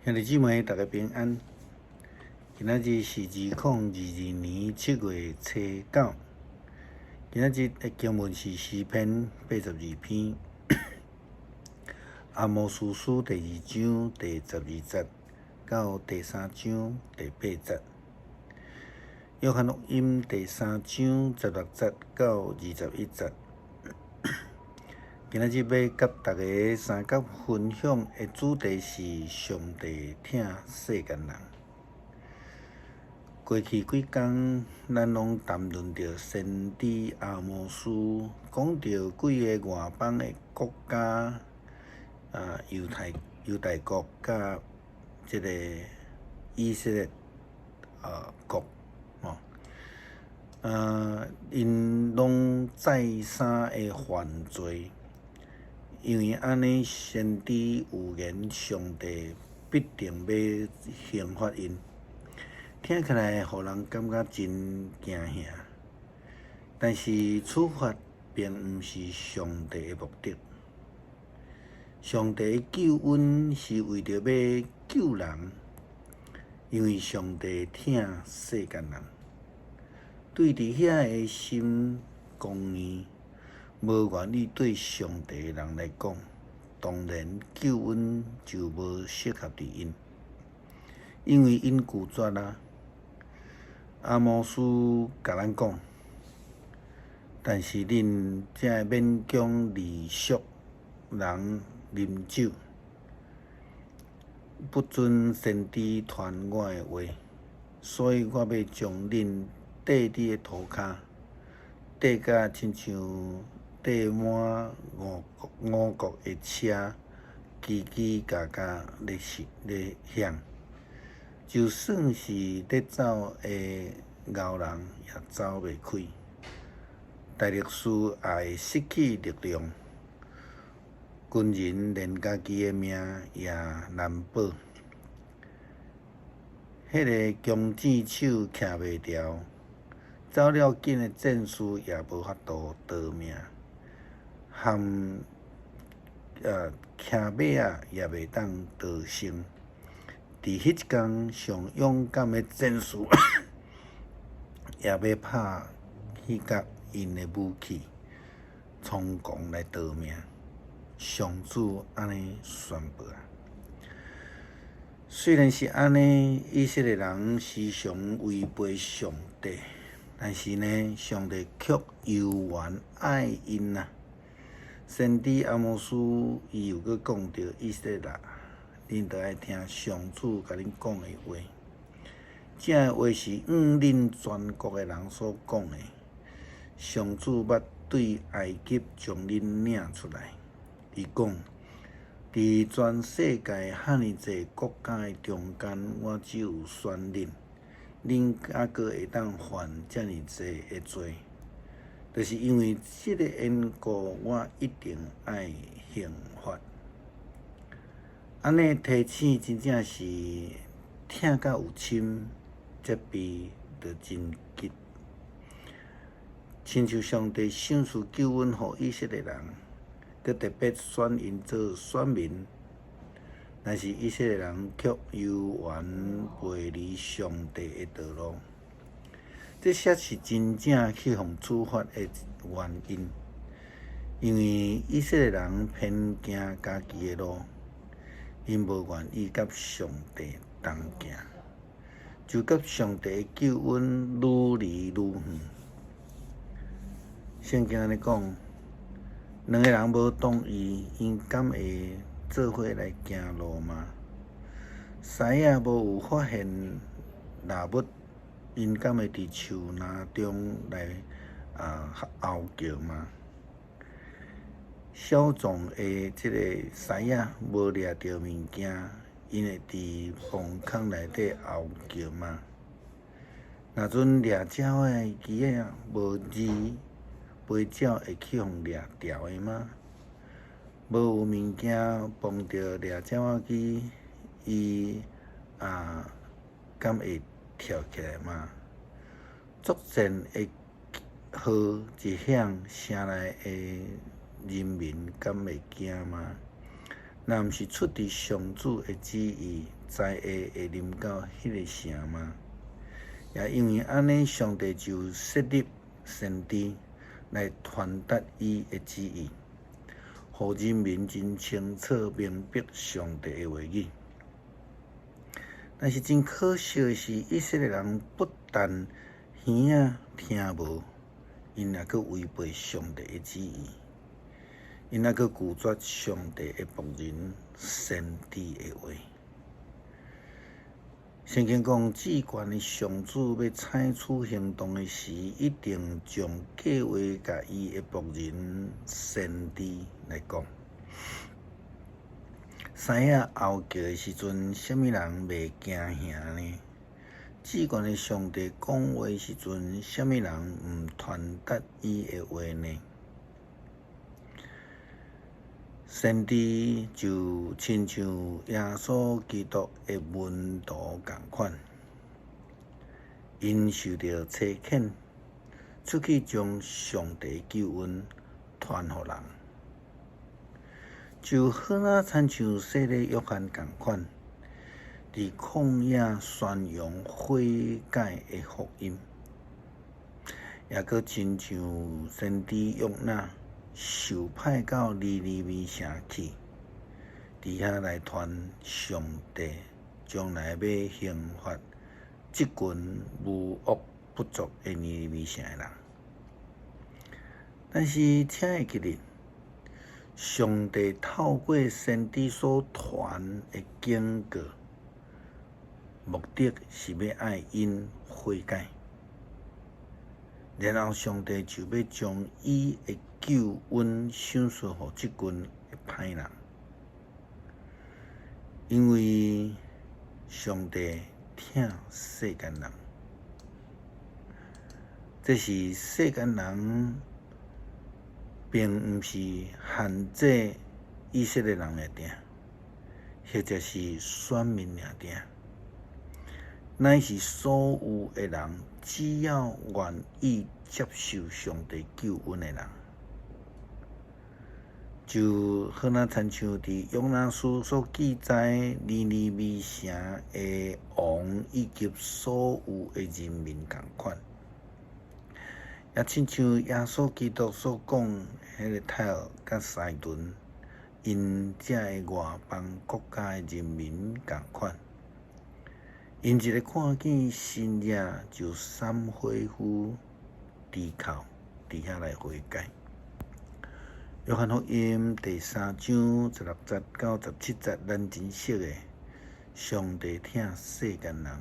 兄弟姊妹，大家平安。今仔日是2022年7月初九。今仔日的經文是詩篇82篇，阿摩司書第二章第12節到第三章第八節，約翰福音第三章16節到21節。今仔日欲佮大家相佮分享的主題是上帝疼世間人。過去幾工，咱攏談論著先知阿摩司，講著幾个外邦的國家，啊，猶太猶大國佮這个以色列國，吼，啊，𪜶攏再三的犯罪。因為按呢，先知預言上帝必定欲刑罰𪜶，聽起來予人感覺真驚嚇。但是處罰並毋是上帝的目的。上帝的救恩是為著欲救人，因為上帝疼世間人，對佇遐个心剛硬，無願意對上帝的人來講，當然救恩就無適合佇𪜶，因為𪜶拒絕啊。阿摩司共咱講，但是恁才會勉強勒索人啉酒，不准先知傳我的話，所以我欲將恁綴佇个塗跤，綴甲親像綴滿五穀五穀的車，吱吱嘎嘎咧是咧響，就算是咧走的牛人也走袂開，大力士也會失去力量，軍人連家己的命也難保。彼个弓箭手徛袂牢，走了緊的戰士也無法度逃命。含騎馬仔也袂當逃生。佇彼一工，上勇敢的戰士也欲拋棄甲𪜶的武器，倉皇來逃命。上主按呢宣布啊！雖然是按呢，以色列人時常違背上帝，但是呢，上帝卻猶原愛𪜶啊！先知阿摩司伊又閣講著以色列，恁著愛聽上主共恁講的話。這个話是向恁全國的人所講的。上主捌對埃及將恁領出來，伊講：佇全世界遐爾濟國家的中間，我只有選恁，恁猶閣會當犯遮爾濟的罪。就是因為這个緣故，我一定愛刑罰。按呢提醒真正是疼甲有深，責備就真急。親像上帝賞賜救恩予以色列人，閣特別選𪜶做選民，但是以色列人卻猶原背離上帝的道路。這才是真正去予處罰的原因，因為以色列人偏行家己的路，𪜶無願意佮上帝同行，就佮上帝的救恩愈離愈遠。聖經按呢講，兩个人無同意，𪜶敢會做伙來行路嗎？獅仔無有發現獵物，𪜶敢會佇樹林中來嚎叫嗎？小壯的這个獅仔無掠著物件，𪜶會佇墓坑內底嚎叫嗎？若陣掠鳥的機仔無字，飛鳥會去予掠牢的嗎？無有物件碰著掠鳥仔機，伊敢會跳起來嗎？作戰的號一響，城內的人民敢會驚嗎？若毋是出佇上主的旨意，災禍會臨到彼个城嗎？也因為按呢，上帝就設立先知來傳達伊的旨意，予人民真清楚明白上帝的話語。但是真可惜的是，以色列人不但耳仔聽無，𪜶也閣違背上帝的旨意，𪜶也閣拒絕上帝的僕人先知的話。聖經講，至懸的上主欲採取行動的時，一定將計劃共伊的僕人先知來講。獅仔嗷叫的時陣，啥物人袂驚嚇呢？至懸的上帝講話時陣，啥物人毋傳達伊的話呢？先知就親像耶穌基督的門徒仝款，𪜶受著差遣，出去將上帝救恩傳予人，就好若親像洗禮約翰仝款，佇曠野宣揚悔改的福音，抑閣親像先知約拿受派到尼尼微城去，佇遐來傳上帝將來欲刑罰這群無惡不作的尼尼微城的人。但是，請會記得，上帝透過先知所傳的警告，目的是欲愛𪜶悔改，然後上帝就欲將伊的救恩賞賜予這群的歹人，因為上帝疼世間人，這是世間人，並毋是限制以色列人爾定，或者是選民爾定，乃是所有的人，只要願意接受上帝救恩的人，就好若親像佇約拿書所記載，尼尼微城的王以及所有的人民仝款，也親像耶穌基督所講，彼个泰爾佮西頓，𪜶遮个外邦國家的人民仝款，𪜶一个看見神跡就捎火夫豬哭佇遐來悔改。約翰福音第三章16節到17節，咱真熟的，上帝疼世間人，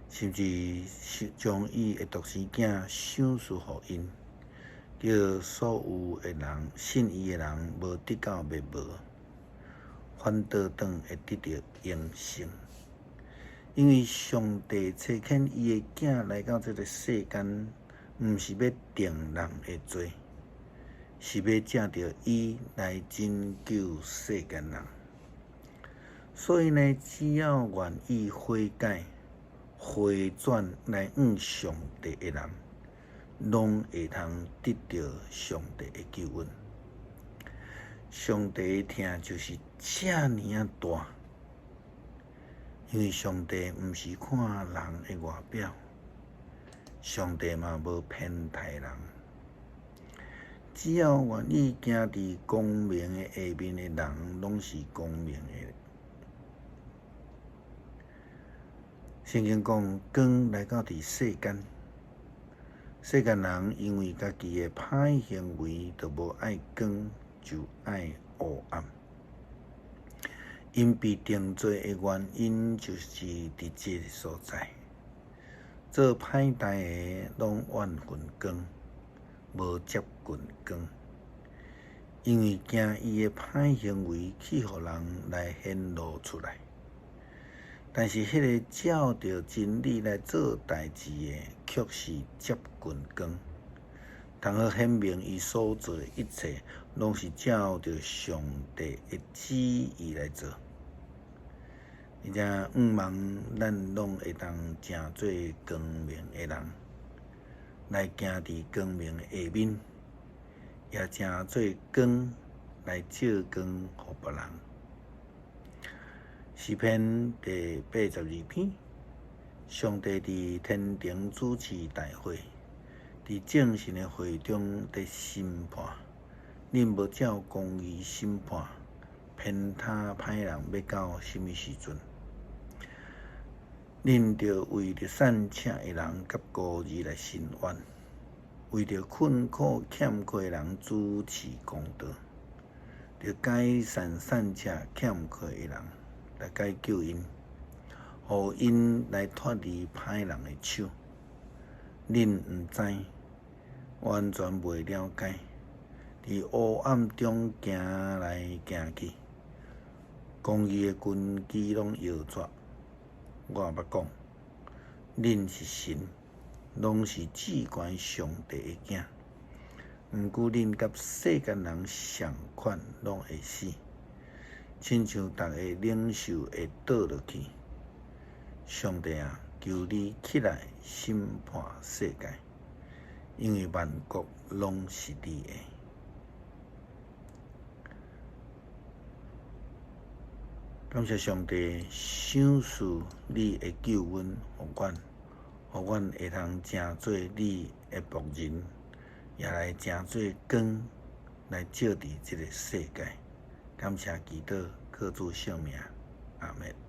甚至將伊的獨生囝賞賜予𪜶，叫所有的人信伊的人無得到滅亡，反倒轉會得著永生。因為上帝差遣伊的囝來到這个世間，毋是欲定人的罪，是欲藉著伊來拯救世間人。所以呢，只要願意悔改、回轉來向上帝的人，攏會通得著上帝的救恩。上帝的疼就是遮爾仔大，因為上帝毋是看人的外表，上帝嘛無偏待人。只要願意行佇光明的下面的人，攏是光明的。聖經講，光來到佇世間，世間人因為家己的歹行為，就無愛光，就愛黑暗。𪜶被定罪的原因，就是佇這个所在。做歹代的，攏怨恨光，無接近光，因為驚伊的歹行為去予人來顯露出來。但是，彼个照著真理來做代誌的，卻是接近光，通好顯明伊所做的一切，攏是照著上帝的旨意來做。而且，向望咱攏會當成做光明的人，來行佇光明的下面，也成做光來照光予別人。詩篇第八十二篇，上帝佇天庭主持大會，佇眾神的會中佇審判。恁無照公義審判，鞭撻歹人欲到啥物時陣？恁著為著散赤的人佮孤兒來伸冤，為著困苦欠缺的人主持公道，著解散散赤欠缺的人，來解救𪜶，予𪜶來脫離歹人的手。恁毋知，完全袂了解，佇黑暗中行來行去，公義的根基攏搖逝。我捌講，恁是神，攏是至懸上帝的囝。毋過恁佮世間人仝款，攏會死，親像逐个領袖會倒落去。上帝啊，求你起來審判世界，因為萬國攏是你的。感謝上帝賞賜你的救恩予阮，予阮會通成做你的僕人，也來成做光來照佇這个世界。感謝基督，靠主聖名，阿們。